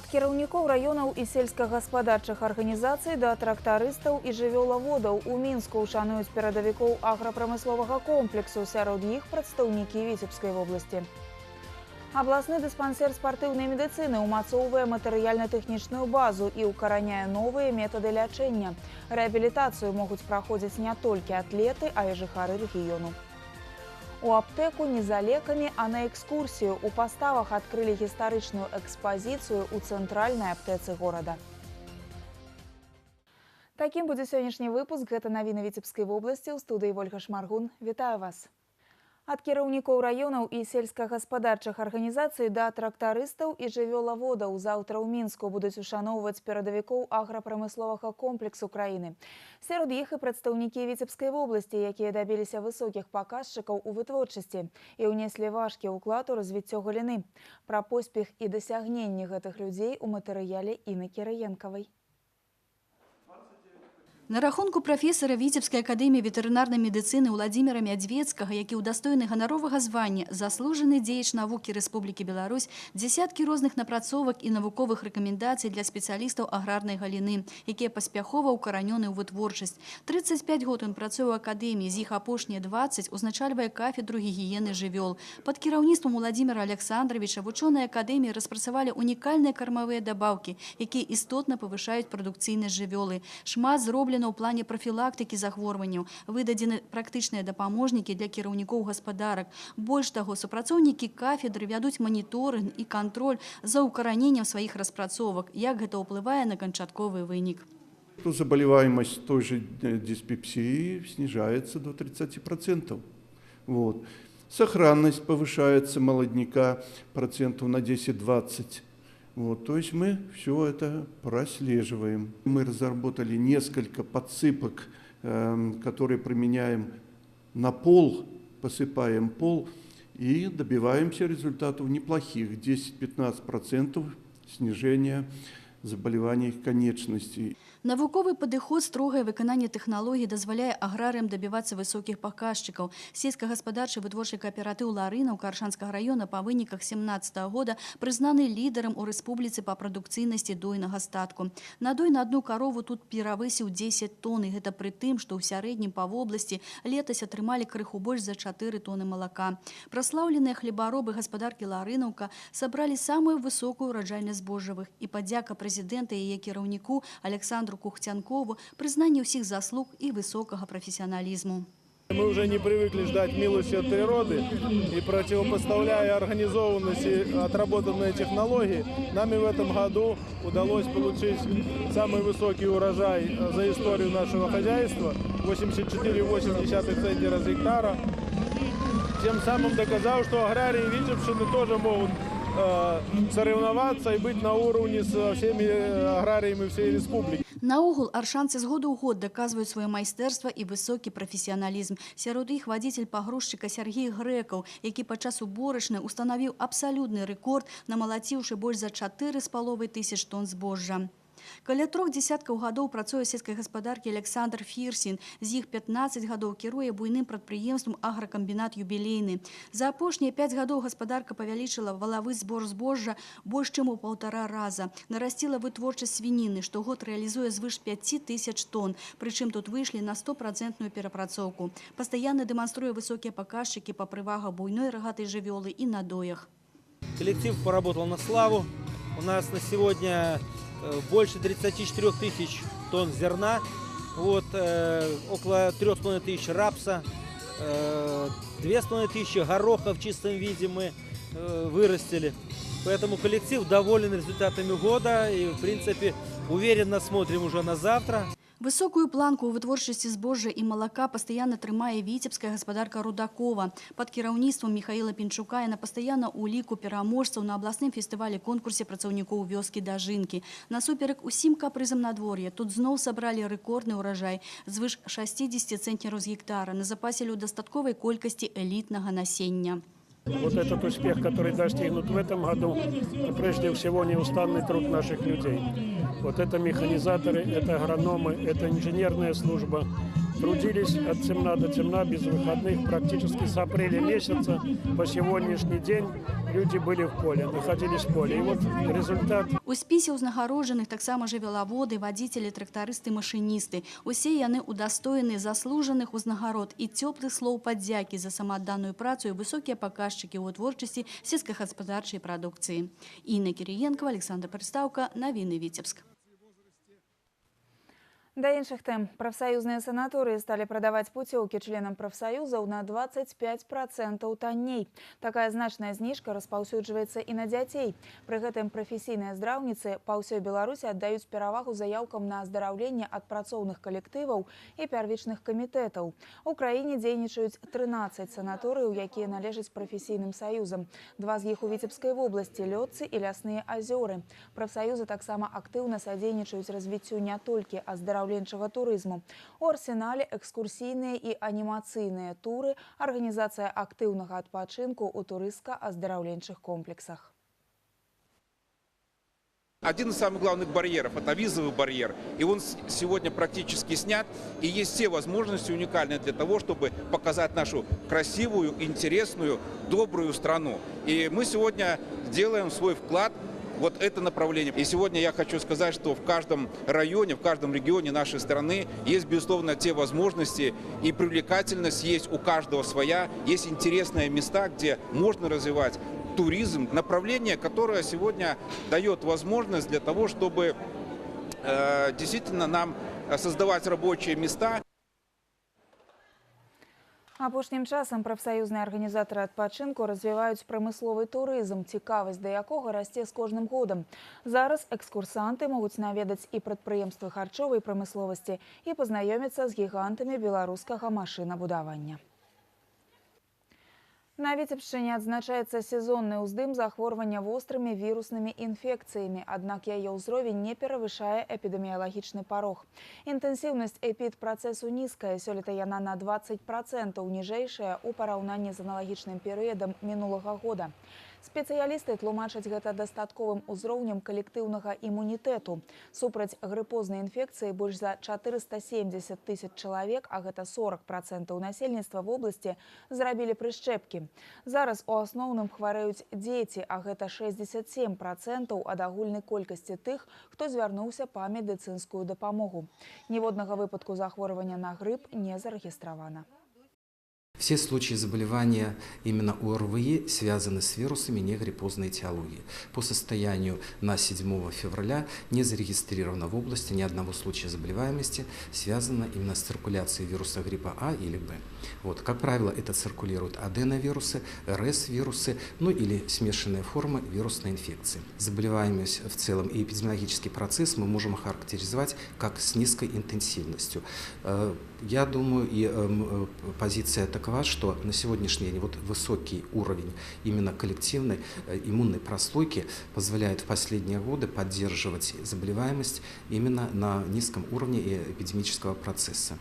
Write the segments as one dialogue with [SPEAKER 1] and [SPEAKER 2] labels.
[SPEAKER 1] Ад кіраўнікоў раёнаў і сельскагаспадарчых арганізацый да трактарыстаў і жывёлаводаў у Мінску ўшануюць перадавікоў аграпрамысловага комплексу, сярод іх прадстаўнікі Віцебскай вобласці. Абласны дыспансер спартыўнай медыцыны ўмацоўвае матэрыяльна-тэхнічную базу і ўкараняе новыя метады лячэння. Рэабілітацыю могуць праходзіць не толькі атлеты, а і жыхары рэгіёну. У аптэку не за лекамі, а на экскурсію. У Паставах адкрылі гістарычную экспазіцыю ў цэнтральнай аптэцы горада. Такім будзе сённяшні выпуск. Гэта навіны Віцебскай вобласці, ў студыі Вольга Шмаргун. Вітаю вас. Ад кіраўнікоў раёнаў і сельскагаспадарчых арганізацый да трактарыстаў і жывёлаводаў заўтра ў Мінску будуць ушаноўваць перадавікоў аграпрамысловага комплексу краіны. Сярод іх і прадстаўнікі Віцебскай вобласці, якія дабіліся высокіх паказчыкаў у вытворчасці і ўнеслі важкі ўклад у развіццё галіны. Пра поспех і дасягненні гэтых людзей у матэрыяле Іны Кірыенкавай.
[SPEAKER 2] На рахунку прафесара Віцебскай акадэміі ветэрынарнай медыцыны Уладзіміра Мядзвецкага, які ўдастоены ганаровага звання «Заслужаны дзеяч навукі Рэспублікі Беларусь», дзесяткі розных напрацовак і навуковых рэкамендацый для спецыялістаў аграрнай галіны, якія паспяхова ўкаранёны ў вытворчасць. 35 год ён працуе ў акадэміі, з іх апошнія 20 узначальвае кафедру гігіены жывёл. Пад кіраўніцтвам Уладзіміра Аляксандравіча вучоныя акадэміі распрацавалі унікальныя кармавыя дабаўкі, якія істотна павышаюць прадукцыйнасць жывёлы. Шмат зроблена ў плане прафілактыкі захворванняў, выдадзены практычныя дапаможнікі для кіраўнікоў гаспадарак. Больш таго, супрацоўнікі кафедры вядуць маніторынг і кантроль за ўкараненнем сваіх распрацовак, як гэта ўплывае на канчатковы вынік.
[SPEAKER 3] То заболеваемость той же диспепсии снижается до 30%. Вот. Сохранность повышается молодняка процентов на 10-20. Вот, то есть мы все это прослеживаем. Мы разработали несколько подсыпок, которые применяем на пол, посыпаем пол и добиваемся результатов неплохих, 10-15% снижения заболеваний конечностей.
[SPEAKER 2] Навуковы падыход, строгае выкананне тэхналогій дазваляе аграрыям дабівацца высокіх паказчыкаў. Сельскагаспадарчы вытворчы кааператыў «Ларынаўка» Аршанскага раёна па выніках 17 года прызнаны лідарам у рэспубліцы па прадукцыйнасці дойнага статку. Надой на адну карову тут перавысіў 10 тонн, і гэта пры тым, што ў сярэднім па вобласці летась атрымалі крыху больш за 4 тоны малака. Праслаўленыя хлебаробы гаспадаркі «Ларынаўка» сабралі самую высокую ураджайнасць збожжавых, і падзяка прэзідэнта і яе кіраўніку Аляксандру Кухцянкову, прызнанне ўсіх заслуг і высокага прафесіяналізму.
[SPEAKER 4] Мы уже не привыкли ждать милости от природы, и, противопоставляя организованность и отработанные технологии, нами в этом году удалось получить самый высокий урожай за историю нашего хозяйства – 84,8 центнера с гектара. Тем самым доказав, что аграрии Витебщины тоже могут соревноваться и быть на уровне со всеми аграриями всей республики.
[SPEAKER 2] Наогул, аршанцы з году ў год даказваюць сваё майстэрства і высокі прафесіяналізм. Сярод іх вадзіцель пагрузчыка Сяргей Грэкаў, які падчас уборачнай устанавіў абсалютны рэкорд, намалаціўшы больш за 4,5 тысяч тонн збожжа. Каля трох дзесяткаў гадоў працуе ў сельскай гаспадаркі Аляксандр Фірсін. З іх 15 гадоў кіруе буйным прадпрыемствам «Агракамбінат Юбілейны». За апошнія 5 гадоў гаспадарка павялічыла валавы збор збожжа больш чым у паўтара раза. Нарасціла вытворчасць свініны, штогод рэалізуе звыш 5 тысяч тонн. Прычым тут выйшлі на стопрацэнтную перапрацоўку. Пастаянна дэманструе высокія паказчыкі па прывагах буйной рагатай жывёлы і надоях.
[SPEAKER 5] Коллектив поработал на славу. У нас на сегодня больше 34 тысяч тонн зерна, вот, около 3,5 тысяч рапса, 2,5 тысячи гороха в чистом виде мы вырастили. Поэтому коллектив доволен результатами года и, в принципе, уверенно смотрим уже на завтра.
[SPEAKER 2] Высокую планку ў вытворчасці збожжа і малака пастаянна трымае віцебская гаспадарка Рудакова. Пад кіраўніцтвам Міхаіла Пінчука яна пастаянна ў ліку пераможцаў на абласным фестывалі-конкурсе працаўнікоў вёскі «Дажынкі». Насуперак усім капрызам надвор'я тут зноў сабралі рэкордны ўраджай звыш 60 цэнтнераў з гектара, назапасілі ў дастатковай колькасці элітнага насення.
[SPEAKER 6] Вот этот успех, который достигнут в этом году, это прежде всего неустанный труд наших людей. Вот это механизаторы, это агрономы, это инженерная служба. Трудились от темна до темна, без выходных, практически с апреля месяца по сегодняшний день люди были в поле, находились в поле. И вот результат.
[SPEAKER 2] У спісе ўзнагароджаных таксама жывёлаводы, вадзіцелі, трактарысты, машыністы. Усе яны ўдастоены заслужаных узнагарод і цёплых слоў падзякі за самаадданую працу і высокія паказчыкі ў вытворчасці сельскагаспадарчай прадукцыі. Інна Кірыенкава, Аляксандр Прыстаўка, навіны, Віцебск.
[SPEAKER 1] Да іншых тэм. Прафсаюзныя санаторыі сталі прадаваць пуцёўкі членам прафсаюзаў на 25% танней. Такая значная зніжка распаўсюджваецца і на дзяцей. Пры гэтым прафесійныя здраўніцы па ўсёй Беларусі аддаюць перавагу заяўкам на аздараўленне ад працоўных калектываў і пярвічных камітэтаў. У краіне дзейнічаюць 13 санаторыяў, якія належаць прафесійным саюзам. Два з іх у Віцебскай вобласці – Лётцы і Лясныя азёры. Прафсаюзы таксама актыўна садзейнічаюць развіццю не толькі аздараўленчага турызму. У арсенале экскурсійныя і анімацыйныя туры, арганізацыя актыўнага адпачынку ў турыстска-аздараўленчых комплексах.
[SPEAKER 7] Один из самых главных барьеров – это визовый барьер. И он сегодня практически снят. И есть все возможности уникальные для того, чтобы показать нашу красивую, интересную, добрую страну. И мы сегодня делаем свой вклад вот это направление. И сегодня я хочу сказать, что в каждом районе, в каждом регионе нашей страны есть, безусловно, те возможности и привлекательность есть у каждого своя. Есть интересные места, где можно развивать туризм, направление, которое сегодня дает возможность для того, чтобы действительно нам создавать рабочие места.
[SPEAKER 1] Апошнім часам прафсаюзныя арганізатары адпачынку развіваюць прамысловы турызм, цікавасць да якога расце з кожным годам. Зараз экскурсанты могуць наведаць і прадпрыемствы харчовай прамысловасці і пазнаёміцца з гігантамі беларускага машынабудавання. На Віцебшчыне адзначаецца сезонны ўздым захворвання вострымі віруснымі інфекцыямі, аднак яе ўзровень не перавышае эпідэміялагічны парог. Інтэнсіўнасць эпідпрацэсу нізкая, сёлета яна на 20% ніжэйшая ў параўнанні з аналагічным перыядам мінулага года. Спецыялісты тлумачаць гэта дастатковым узроўнем калектыўнага імунітэту. Супраць грыпознай інфекцыі больш за 470 тысяч чалавек, а гэта 40% насельніцтва вобласці, зрабілі прышчэпкі. Зараз у асноўным хварэюць дзеці, а гэта 67% ад агульнай колькасці тых, хто звярнуўся па медыцынскую дапамогу. Ніводнага выпадку захворвання на грып не зарэгістравана.
[SPEAKER 8] Все случаи заболевания именно ОРВИ связаны с вирусами негриппозной этиологии. По состоянию на 7 февраля не зарегистрировано в области ни одного случая заболеваемости, связанного именно с циркуляцией вируса гриппа А или Б. Вот, как правило, это циркулируют аденовирусы, РС-вирусы, ну или смешанные формы вирусной инфекции. Заболеваемость в целом и эпидемиологический процесс мы можем охарактеризовать как с низкой интенсивностью. Я думаю, и позиция такова, что на сегодняшний день вот высокий уровень именно коллективной иммунной прослойки позволяет в последние годы поддерживать заболеваемость именно на низком уровне эпидемического процесса.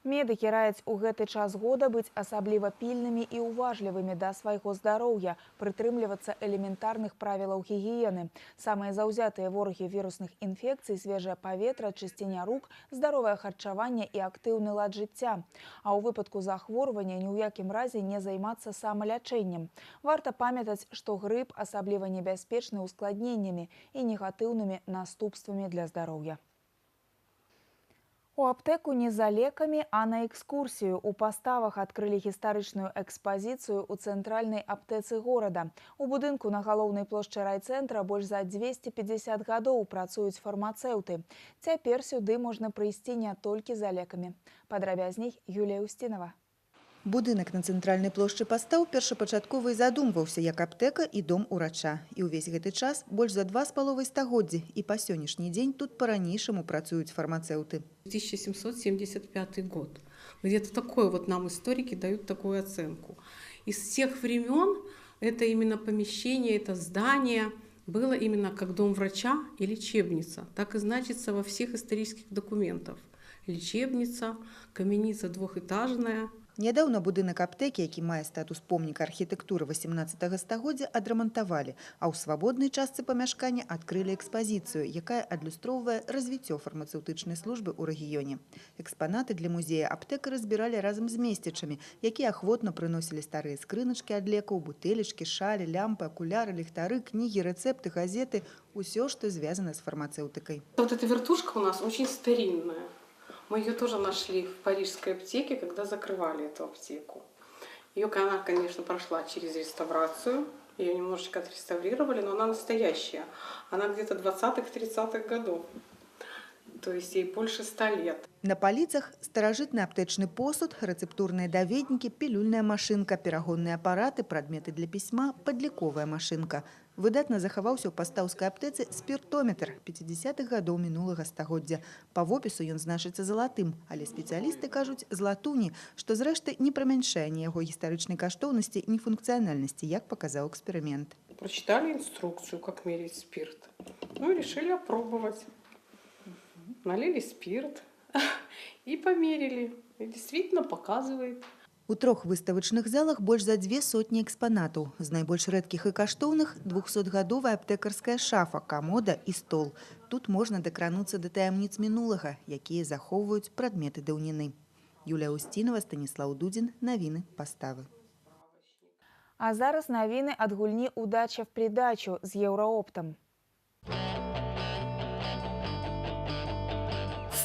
[SPEAKER 1] Медыкі раяць у гэты час года быць асабліва пільнымі і ўважлівымі да свайго здароўя, прытрымлівацца элементарных правілаў гігіены. Самыя заўзятыя ворагі вірусных інфекцый – свежае паветра, чысціня рук, здаровае харчаванне і актыўны лад жыцця. А ў выпадку захворвання ні ў якім разе не займацца самалячэннем. Варта памятаць, што грып асабліва небяспечны ускладненнямі і негатыўнымі наступствамі для здароўя. У аптэку не за лекамі, а на экскурсію. У Паставах адкрылі гістарычную экспазіцыю ў цэнтральнай аптэцы горада. У будынку на галоўнай плошчы райцэнтра больш за 250 гадоў працуюць фармацэўты. Цяпер сюды можна прыйсці не толькі за лекамі. Падрабязней Юлія Усцінава.
[SPEAKER 9] Будынак на цэнтральнай плошчы Пастаў першапачаткова і задумваўся як аптэка і дом урача. І ўвесь гэты час больш за 2,5 стагоддзі і па сённяшні дзень тут па-ранейшаму працуюць фармацэўты.
[SPEAKER 10] 1775 год. Где-то такое вот нам историки дают такую оценку. Из всех времен это именно помещение, это здание было именно как дом врача и лечебница. Так и значится во всех исторических документах. Лечебница, каменица двухэтажная.
[SPEAKER 9] Нядаўна будынак аптэкі, які мае статус помніка архітэктуры 18 стагоддзя, адрамантавалі, а ў свабоднай частцы памяшкання адкрылі экспазіцыю, якая адлюстроўвае развіццё фармацэўтычнай службы ў рэгіёне. Экспанаты для музея аптэкары збіралі разам з месцічамі, якія ахвотна прыносілі старыя скрыначкі ад лекаў, бутэлечкі, шалі, лямпы, акуляры, ліхтары, кнігі, рэцэпты, газеты, усё, што звязана з фармацэўтыкай.
[SPEAKER 10] Вот эта вертушка у нас очень старинная. Мы ее тоже нашли в парижской аптеке, когда закрывали эту аптеку. Ее, она, конечно, прошла через реставрацию, ее немножечко отреставрировали, но она настоящая. Она где-то 20-30-х годов, то есть ей больше 100 лет.
[SPEAKER 9] На паліцах старажытны аптэчны посуд, рэцэптурныя даведнікі, пілюльная машынка, перагонныя апараты, прадметы для пісьма, падліковая машынка. Выдатна захаваўся ў пастаўскай аптэцы спіртометр 50-х гадоў мінулага стагоддзя. Па вопісу ён значыцца залатым, але спецыялісты кажуць з латуні, што зрэшты не прамяншае ні яго гістарычнай каштоўнасці, ні функцыянальнасці, як паказаў эксперымент.
[SPEAKER 10] Прочитали инструкцию, как мерить спирт. Ну и решили опробовать. Налили спирт и померили. И действительно показывает.
[SPEAKER 9] У трох выставачных залах больш за 200 экспанатаў. З найбольш рэдкіх і каштоўных 200-гадовая аптэкарская шафа, камода і стол. Тут можна дакрануцца да таямніц мінулага, якія захоўваюць прадметы даўніны. Юлія Усцінова, Станіслаў Дудзін. Навіны Паставы.
[SPEAKER 1] А зараз навіны ад гульні «Удача в придачу» з Еўраоптам.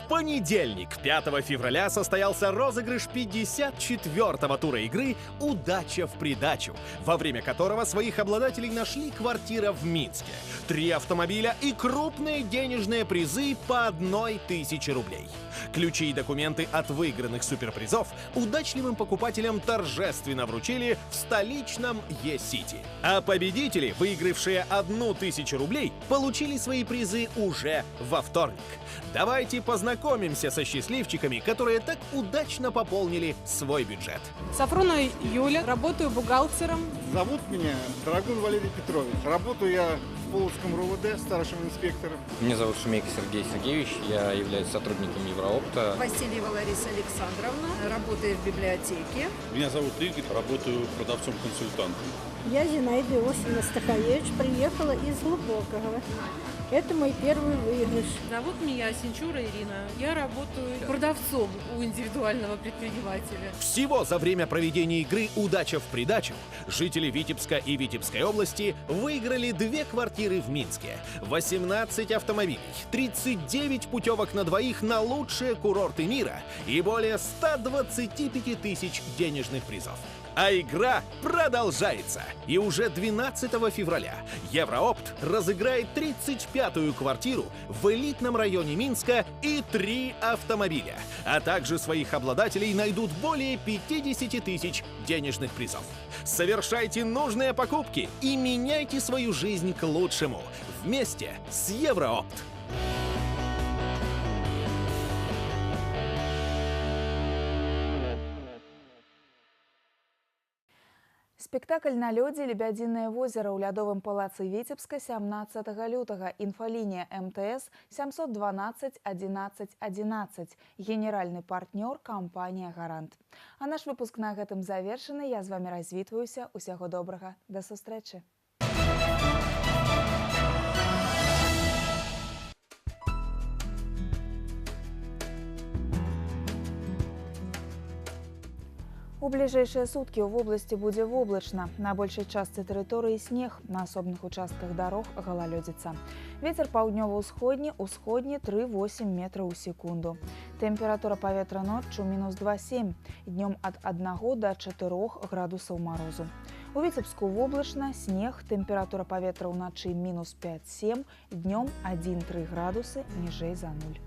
[SPEAKER 11] В понедельник, 5 февраля, состоялся розыгрыш 54-го тура игры «Удача в придачу», во время которого своих обладателей нашли квартира в Минске, 3 автомобиля и крупные денежные призы по 1000 рублей. Ключи и документы от выигранных суперпризов удачливым покупателям торжественно вручили в столичном Е-Сити. А победители, выигравшие 1000 рублей, получили свои призы уже во вторник. Давайте познакомимся со счастливчиками, которые так удачно пополнили свой бюджет.
[SPEAKER 12] Сафронова Юля, работаю бухгалтером.
[SPEAKER 13] Зовут меня Драгун Валерий Петрович. Работаю я в Полоцком РУВД старшим инспектором.
[SPEAKER 14] Меня зовут Шумейко Сергей Сергеевич, я являюсь сотрудником Евроопта.
[SPEAKER 15] Васильева Лариса Александровна, работаю в библиотеке.
[SPEAKER 16] Меня зовут Игорь, работаю продавцом-консультантом.
[SPEAKER 17] Я Зинаида Иосифовна Стахаевич, приехала из Глубокого. Это мой первый выигрыш.
[SPEAKER 18] Зовут меня Синчура Ирина. Я работаю продавцом у индивидуального предпринимателя.
[SPEAKER 11] Всего за время проведения игры «Удача в придачу» жители Витебска и Витебской области выиграли 2 квартиры в Минске, 18 автомобилей, 39 путевок на двоих на лучшие курорты мира и более 125 тысяч денежных призов. А игра продолжается. И уже 12 февраля Евроопт разыграет 35-ю квартиру в элитном районе Минска и 3 автомобиля. А также своих обладателей найдут более 50 тысяч денежных призов. Совершайте нужные покупки и меняйте свою жизнь к лучшему. Вместе с Евроопт.
[SPEAKER 1] Спектакль на лёдзе «Лебядзінае возера» ў лядовым палацы Віцебска 17 лютага. Інфалінія МТС 712 11 11. Генеральны партнёр кампанія «Гарант». А наш выпуск на гэтым завершаны. Я з вами развітваюся. Усяго добрага. Да сустрэчы. У бліжэйшыя суткі ў вобласці будзе воблачна. На большай частцы тэрыторыі снег, на асобных участках дарог галалёдзіца. Вецер паўднёва-ўсходні, усходні 3,8 метраў у секунду. Тэмпература паветра ноччу мінус 2,7, днём ад 1 до 4 градусаў марозу. У Віцебску воблачна, снег, тэмпература паветра ўначы мінус 5,7, днём 1,3 градусы ніжэй за нуль.